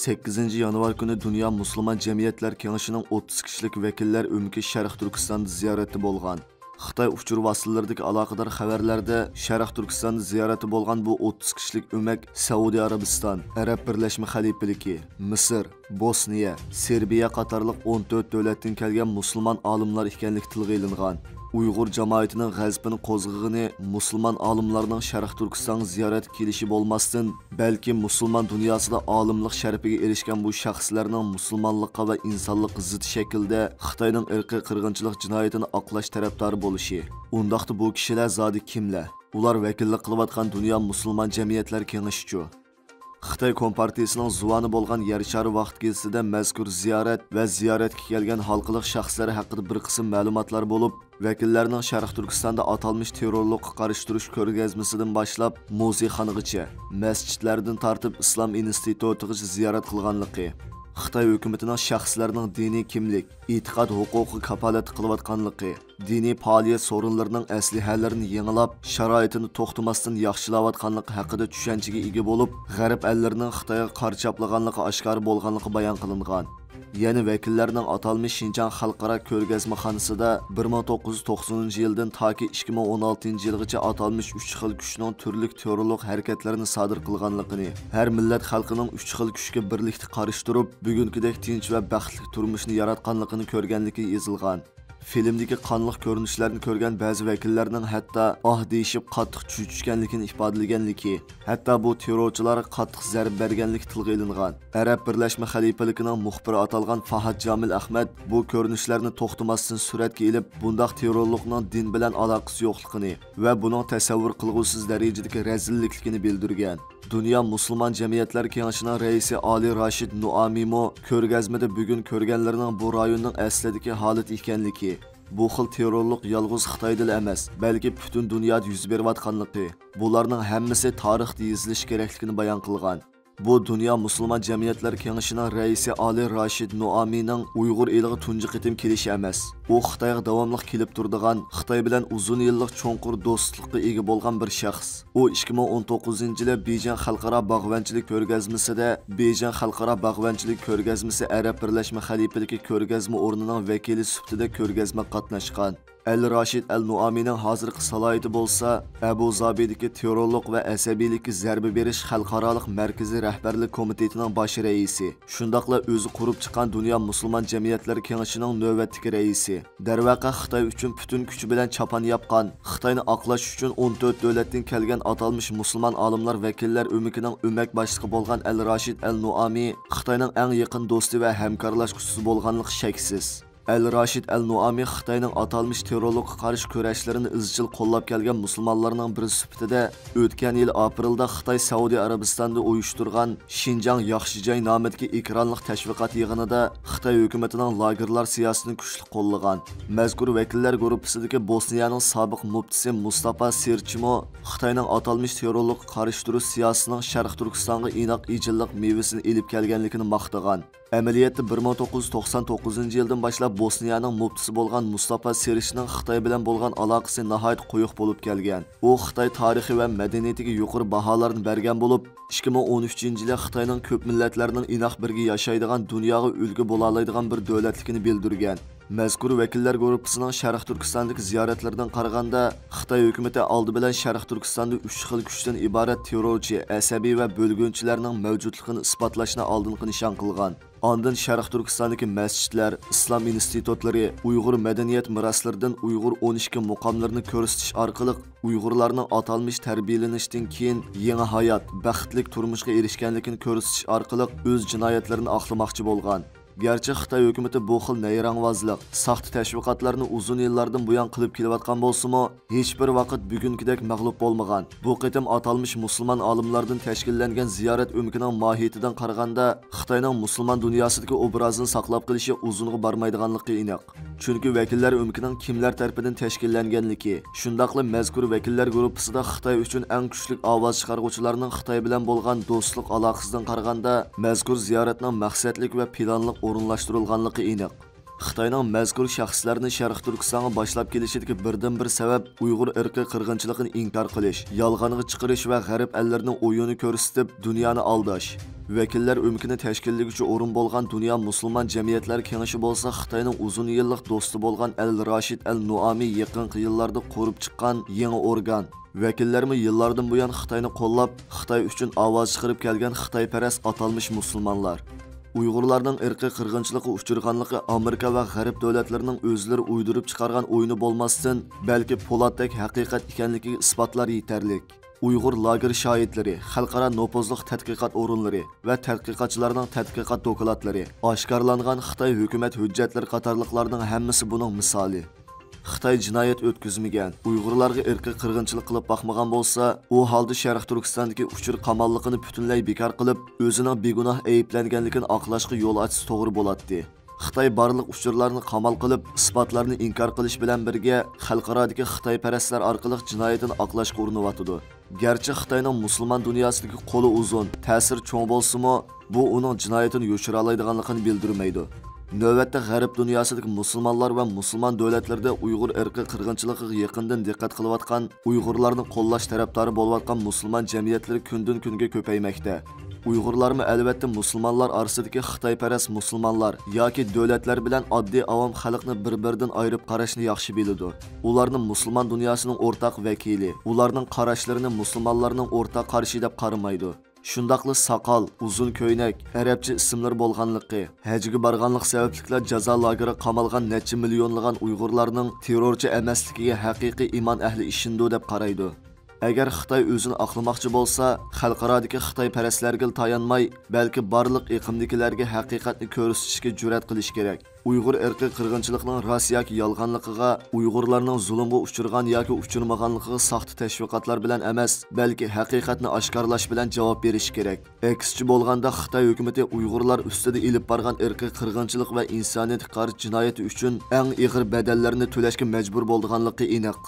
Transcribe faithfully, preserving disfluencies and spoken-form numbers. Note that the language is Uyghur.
سەككىزىنچى يانۋار كۈنى دۇنيا مۇسۇلمان جەمئىيەتلەر كېڭىشىنىڭ ئوتتۇز كىشىلىك ۋەكىللەر ئۆمىكى شەرقىي تۈركىستاندا زىيارەتتە بولغان. خىتاي ئۇچۇر ۋاسىتىلىرىدىكى ئالاقىدار خەۋەرلەردە شەرقىي تۈركىستاندا زىيارەتتە بولغان بۇ ئوتتۇز كىشىلىك ئۆمەك سەئۇدى ئەرەبىستان، ئەرەب بىرلەشمە خەلىپىلىكى، مىسىر، بوسنىيە، سېربىيە قاتارلىق ئون تۆت دۆلەتتىن كەلگەن مۇسۇلمان ئالىملار ئىكەنلىكى تىلغا ئېلىنغان. ئۇيغۇر جامائىتىنىڭ غەزىپىنى قوزغىغىنى مۇسۇلمان ئالىملارنىڭ شەرقىي تۈركىستانغا زىيارەتكە كېلىشى بولماستىن، بەلكى مۇسۇلمان دۇنياسىدا ئالىملىق شەرىپىگە ئېرىشكەن بۇ شەخسلەرنىڭ مۇسۇلمانلىققا ۋە ئىنسانلىققا زىت شەكىلدە خىتاينىڭ ئىرقىي قىرغىنچىلىق جىنايىتىنى ئاقلاش تەرەپدارى بولۇشى. ئۇنداقتا بۇ كىشىلەر زادى كىملەر؟ ئۇلار ۋەكىللىك قىلىۋاتقان دۇنيا مۇسۇلمان جەمئىيەتلەر كېڭىشىچۇ؟ خىتاي كومپارتىيىسىنىڭ زۇۋانى بولغان يەر شارى ۋاقىت گېزىتىدە مەزكۇر زىيارەت ۋە زىيارەتكە كەلگەن ھالقىلىق شەخسلەر ھەققىدە بىر قىسىم مەلۇماتلار بولۇپ، ۋەكىللەرنىڭ شەرقىي تۈركىستاندا ئاتالمىش تېررورلۇققا قارشى تۇرۇش كۆرگەزمىسىدىن باشلاپ، مۇزېيخانىغىچە، مەسچىتلەردىن تارتىپ ئىسلام ئىنستىتۇتىغىچە زىيارەت قىلغانلىقى، خىتاي ھۆكۈمىتىنىڭ شەخسلەرنىڭ دىنىي كىملىك، ئېتىقاد ھوقۇقىغا كاپالەتلىك قىلىۋاتقانلىقى، دىنىي پائالىيەت سورۇنلىرىنىڭ ئەسلىھەلىرىنى يېڭىلاپ، شارائىتىنى توختىماستىن ياخشىلاۋاتقانلىقى ھەققىدە چۈشەنچىگە ئىگە بولۇپ، غەرب ئەللىرىنىڭ خىتايغا قارا چاپلىغانلىقى ئاشكارا بولغانلىقى بايان قىلىنغان. يەنە ۋەكىللەرنىڭ ئاتالمىش شىنجاڭ خەلقئارا كۆرگەزمىخانىسىدا بىر مىڭ توققۇز يۈز توقسىنىنچى يىلدىن تاكى ئىككى مىڭ ئون ئالتىنچى يىلغىچە ئاتالمىش ئۈچ خىل كۈچنىڭ تۈرلۈك تېررورلۇق ھەرىكەتلىرىنى سادىر قىلغانلىقىنى، ھەر مىللەت خەلقىنىڭ ئۈچ خىل كۈچكە بىرلىكتە قارشى تۇرۇپ، بۈگۈنكىدەك تىنچ ۋە بەختلىك تۇرمۇشنى ياراتقانلىقىنى كۆرگەنلىكى يېزىلغان. فىلىمدىكى قانلىق كۆرۈنۈشلەرنى كۆرگەن بەزى ۋەكىللەرنىڭ ھەتتا ئاھ دېيىشىپ قاتتىق چۆچۈشكەنلىكىنى ئىپادىلىگەنلىكى، ھەتتا بۇ تېررورچىلارغا قاتتىق زەربە بەرگەنلىكى تىلغا ئېلىنغان. ئەرەب بىرلەشمە خەلىپىلىكىنىڭ مۇخبىرى ئاتالغان فاھاد جامىل ئەخمەت بۇ كۆرۈنۈشلەرنى توختىماستىن سۈرەتكە ئېلىپ، بۇنداق تېررورلۇقنىڭ دىن بىلەن ئالاقىسى يوقلۇقىنى ۋە بۇنىڭ تەسەۋۋۇر قىلغۇسىز دەرىجىدىكى رەزىللىكلىكىنى بىلدۈرگەن. دۇنيا مۇسۇلمان جەمئىيەتلەر كېڭىشىنىڭ رەئىسى ئالى راشىد نۇئامىمۇ كۆرگەزمىدە بۈگۈن كۆرگەنلىرىنىڭ بۇ رايوننىڭ ئەسلىدىكى ھالىتى ئىكەنلىكى، بۇ خىل تېررورلۇق يالغۇز خىتايدىلا ئەمەس، بەلكى پۈتۈن دۇنيادا يۈز بېرىۋاتقانلىقى، بۇلارنىڭ ھەممىسى تارىختا يېزىلىشى كېرەكلىكىنى بايان قىلغان. بۇ دۇنيا مۇسۇلمان جەمئىيەتلەر كېڭىشىنىڭ رەئىسى ئالى راشىد نۇئامىنىڭ ئۇيغۇر ئېلىغا تۇنجى قېتىم كېلىشى ئەمەس. ئۇ خىتايغا داۋاملىق كېلىپ تۇرىدىغان، خىتاي بىلەن ئۇزۇن يىللىق چوڭقۇر دوستلۇققا ئىگە بولغان بىر شەخس. ئۇ ئىككى مىڭ ئون توققۇزىنچى يىلى بېيجىڭ خەلقئارا باغۋەنچىلىك كۆرگەزمىسىدە بېيجىڭ خەلقئارا باغۋەنچىلىك كۆرگەزمىسى ئەرەب بىرلەشمە خەلىپىلىكى كۆرگەزمە ئورنىنىڭ ۋەكىلى سۈپىتىدە كۆرگەزمىگە قاتناشقان. ئەل راشىد ئەل نۇئامىنىڭ ھازىرقى سالاھىيىتى بولسا ئەبۇ زابىدىكى تېررورلۇق ۋە ئەسەبىيلىككە زەربە بېرىش خەلقئارالىق مەركىزى رەھبەرلىك كومىتېتىنىڭ باش رەئىسى، شۇنداقلا ئۆزى قۇرۇپ چىققان دۇنيا مۇسۇلمان جەمئىيەتلەر كېڭىشىنىڭ نۆۋەتتىكى رەئىسى. دەرۋەقە، خىتاي ئۈچۈن پۈتۈن كۈچى بىلەن چاپان ياپقان، خىتاينى ئاقلاش ئۈچۈن ئون تۆت دۆلەتتىن كەلگەن ئاتالمىش مۇسۇلمان ئالىملار ۋەكىللەر ئۆمىكىنىڭ ئۆمەك باشلىقى بولغان ئەل راشىد ئەل نۇئامى خىتاينىڭ ئەڭ يېقىن دوستى ۋە ھەمكارلاشقۇچىسى بولغانلىقى شەكسىز. ئەل راشىد ئەل نۇئامى خىتاينىڭ ئاتالمىش تېررورلۇققا قارشى كۈرەشلىرىنى ئىزچىل قوللاپ كەلگەن مۇسۇلمانلارنىڭ بىرى سۈپىتىدە، ئۆتكەن يىل ئاپرېلدا خىتاي سەئۇدى ئەرەبىستاندا ئۇيۇشتۇرغان شىنجاڭ ياخشى جاي نامىدىكى ئېكرانلىق تەشۋىقات يىغىنىدا خىتاي ھۆكۈمىتىنىڭ لاگېرلار سىياسىتىنى كۈچلۈك قوللىغان. مەزكۇر ۋەكىللەر گۇرۇپپىسىدىكى بوسنىيەنىڭ سابىق مۇپتىسى مۇستافا سېرچمۇ خىتاينىڭ ئاتالمىش تېررورلۇققا قارشى تۇرۇش سىياسىتىنىڭ شەرقىي تۈركىستانغا ئىناق ئىجىللىق مېۋىسىنى ئېلىپ كەلگەنلىكىنى ماختىغان. ئەمەلىيەتتە، بىر مىڭ توققۇز يۈز توقسان توققۇزىنچى يىلدىن باشلاپ بوسنىيەنىڭ مۇپتىسى بولغان مۇستافا سېرچنىڭ خىتاي بىلەن بولغان ئالاقىسى ناھايىتى قويۇق بولۇپ كەلگەن. ئۇ خىتاي تارىخى ۋە مەدەنىيىتىگە يۇقىرى باھالارنى بەرگەن بولۇپ، ئىككى مىڭ ئون ئۈچىنچى يىلى خىتاينىڭ كۆپ مىللەتلەرنىڭ ئىناق بىرگە ياشايدىغان، دۇنياغا ئۈلگە بولالايدىغان بىر دۆلەتلىكىنى بىلدۈرگەن. مەزكۇر ۋەكىللەر گۇرۇپپىسىنىڭ شەرقىي تۈركىستاندىكى زىيارەتلىرىدىن قارىغاندا، خىتاي ھۆكۈمىتى ئالدى بىلەن شەرقىي تۈركىستاندا ئۈچ خىل كۈچتىن ئىبارەت تېررورچى، ئەسەبىي ۋە بۆلگۈنچىلەرنىڭ مەۋجۇتلۇقىنى ئىسپاتلاشنى ئالدىنقى نىشان قىلغان. ئاندىن شەرقىي تۈركىستاندىكى مەسچىتلەر، ئىسلام ئىنستىتۇتلىرى، ئۇيغۇر مەدەنىيەت مىراسلىرىدىن ئۇيغۇر ئون ئىككى مۇقاملىرىنى كۆرسىتىش ئارقىلىق ئۇيغۇرلارنىڭ ئاتالمىش تەربىيەلىنىشتىن كېيىن يېڭى ھايات، بەختلىك تۇرمۇشقا ئېرىشكەنلىكىنى كۆرسىتىش ئارقىلىق ئۆز جىنايەتلىرىنى ئاقلىماقچى بولغان. گەرچە خىتاي ھۆكۈمىتى بۇ خىل نەيرەڭۋازلىق، ساختا تەشۋىقاتلارنى ئۇزۇن يىللاردىن بۇيان قىلىپ كېلىۋاتقان بولسىمۇ، ھېچبىر ۋاقىت بۈگۈنكىدەك مەغلۇپ بولمىغان. بۇ قېتىم ئاتالمىش مۇسۇلمان ئالىملاردىن تەشكىللەنگەن زىيارەت ئۆمىكىنىڭ ماھىيىتىدىن قارىغاندا، خىتاينىڭ مۇسۇلمان دۇنياسىدىكى ئوبرازىنى ساقلاپ قېلىشى ئۇزۇنغا بارمايدىغانلىقى ئېنىق. چۈنكى ۋەكىللەر ئۆمىكىنىڭ كىملەر تەرىپىدىن تەشكىللەنگەنلىكى، شۇنداقلا مەزكۇر ۋەكىللەر گۇرۇپپىسىدا خىتاي ئۈچۈن ئەڭ كۈچلۈك ئاۋاز چىقارغۇچىلارنىڭ خىتاي بىلەن بولغان دوستلۇق ئالاقىسىدىن قارىغاندا، مەزكۇر زىيارەتنىڭ مەقسەتلىك ۋە پىلانلىق ئورۇنلاشتۇرۇلغانلىقى ئېنىق. خىتاينىڭ مەزكۇر شەخسلەرنى شەرقىي تۈركىستانغا باشلاپ كېلىشىدىكى بىردىنبىر سەۋەب ئۇيغۇر ئىرقىي قىرغىنچىلىقىنى ئىنكار قىلىش، يالغانغا چىقىرىش ۋە غەرب ئەللىرىنى ئويۇنى كۆرسىتىپ، دۇنيانى ئالداش. ۋەكىللەر ئۆمىكىنى تەشكىللىگۈچى ئورۇن بولغان دۇنيا مۇسۇلمان جەمئىيەتلەر كېڭىشى بولسا خىتاينىڭ ئۇزۇن يىللىق دوستى بولغان ئەل راشىد ئەل نۇئامى يېقىنقى يىللاردا قۇرۇپ چىققان يېڭى ئورگان. ۋەكىللەرمۇ يىللاردىن بۇيان خىتاينى قوللاپ، خىتاي ئۈچۈن ئاۋاز چىقىرىپ كەلگەن خىتايپەرەس ئاتالمىش مۇسۇلمانلار. ئۇيغۇرلارنىڭ ئىرقىي قىرغىنچىلىققا ئۇچرىغانلىقى ئامېرىكا ۋە غەرب دۆلەتلىرىنىڭ ئۆزلىرى ئويدۇرۇپ چىقارغان ئويۇنى بولماستىن، بەلكى پولاتتەك ھەقىقەت ئىكەنلىكىگە ئىسپاتلار يېتەرلىك. ئۇيغۇر لاگېر شاھىتلىرى، خەلقئارا نوپۇزلۇق تەتقىقات ئورۇنلىرى ۋە تەتقىقاتچىلارنىڭ تەتقىقات دوكلاتلىرى، ئاشكارىلانغان خىتاي ھۆكۈمەت ھۆججەتلىرى قاتارلىقلارنىڭ ھەممىسى بۇنىڭ مىسالى. خىتاي جىنايەت ئۆتكۈزمىگەن، ئۇيغۇرلارغا ئىرقىي قىرغىنچىلىق قىلىپ باقمىغان بولسا، ئۇ ھالدا شەرقىي تۈركىستاندىكى ئۇچۇر قاماللىقىنى پۈتۈنلەي بىكار قىلىپ، ئۆزىنىڭ بىگۇناھ ئەيىبلەنگەنلىكىنى ئاقلاشقا يول ئاچسا توغرا بولاتتى. خىتاي بارلىق ئۇچۇرلارنى قامال قىلىپ، ئىسپاتلارنى ئىنكار قىلىش بىلەن بىرگە، خەلقئارادىكى خىتايپەرەسلەر ئارقىلىق جىنايىتىنى ئاقلاشقا ئۇرۇنۇۋاتىدۇ. گەرچە خىتاينىڭ مۇسۇلمان دۇنياسىدىكى قولى ئۇزۇن، تەسىرى چوڭ بولسىمۇ، بۇ ئۇنىڭ جىنايىتىنى يوشۇرالايدىغانلىقىنى بىلدۈرمەيدۇ. نۆۋەتتە غەرب دۇنياسىدىكى مۇسۇلمانلار ۋە مۇسۇلمان دۆلەتلىرىدە ئۇيغۇر ئىرقىي قىرغىنچىلىقىغا يېقىندىن دىققەت قىلىۋاتقان، ئۇيغۇرلارنى قوللاش تەرەپدارى بولۇۋاتقان مۇسۇلمان جەمئىيەتلىرى كۈندىن-كۈنگە كۆپەيمەكتە. ئۇيغۇرلارمۇ ئەلۋەتتە مۇسۇلمانلار ئارىسىدىكى خىتايپەرەس مۇسۇلمانلار ياكى دۆلەتلەر بىلەن ئاددىي ئاۋام خەلقنى بىر-بىرىدىن ئايرىپ قاراشنى ياخشى بىلىدۇ. ئۇلارنى مۇسۇلمان دۇنياسىنىڭ ئورتاق ۋەكىلى، ئۇلارنىڭ قاراشلىرىنى مۇسۇلمانلارنىڭ ئورتاق قارىشى دەپ قارىمايدۇ. شۇنداقلا ساقال، ئۇزۇن كۆينەك، ئەرەبچە ئىسىملىرى بولغانلىقى، ھەجگە بارغانلىقى سەۋەبلىكلا جازا لاگېرىغا قامالغان نەچچە مىليونلىغان ئۇيغۇرلارنىڭ تېررورچى ئەمەسلىكىگە ھەقىقىي ئىمان ئەھلى ئىشىنىدۇ دەپ قارايدۇ. ئەگەر خىتاي ئۆزىنى ئاقلىماقچى بولسا، خەلقئارادىكى خىتايپەرەسلەرگىلا تايانماي، بەلكى بارلىق ئېقىمدىكىلەرگە ھەقىقەتنى كۆرسىتىشكە جۈرئەت قىلىشى كېرەك. ئۇيغۇر ئىرقىي قىرغىنچىلىقىنىڭ راست ياكى يالغانلىقىغا، ئۇيغۇرلارنىڭ زۇلۇمغا ئۇچرىغان ياكى ئۇچرىمىغانلىقىغا ساختا تەشۋىقاتلار بىلەن ئەمەس، بەلكى ھەقىقەتنى ئاشكارىلاش بىلەن جاۋاب بېرىشى كېرەك. ئەكسىچە بولغاندا، خىتاي ھۆكۈمىتى ئۇيغۇرلار ئۈستىدە ئېلىپ بارغان ئىرقىي قىرغىنچىلىق ۋە ئىنسانىيەتكە قارشى جىنايىتى ئۈچۈن ئەڭ ئېغىر بەدەللەرنى تۆلەشكە مەجبۇر بولىدىغانلىقى ئېنىق.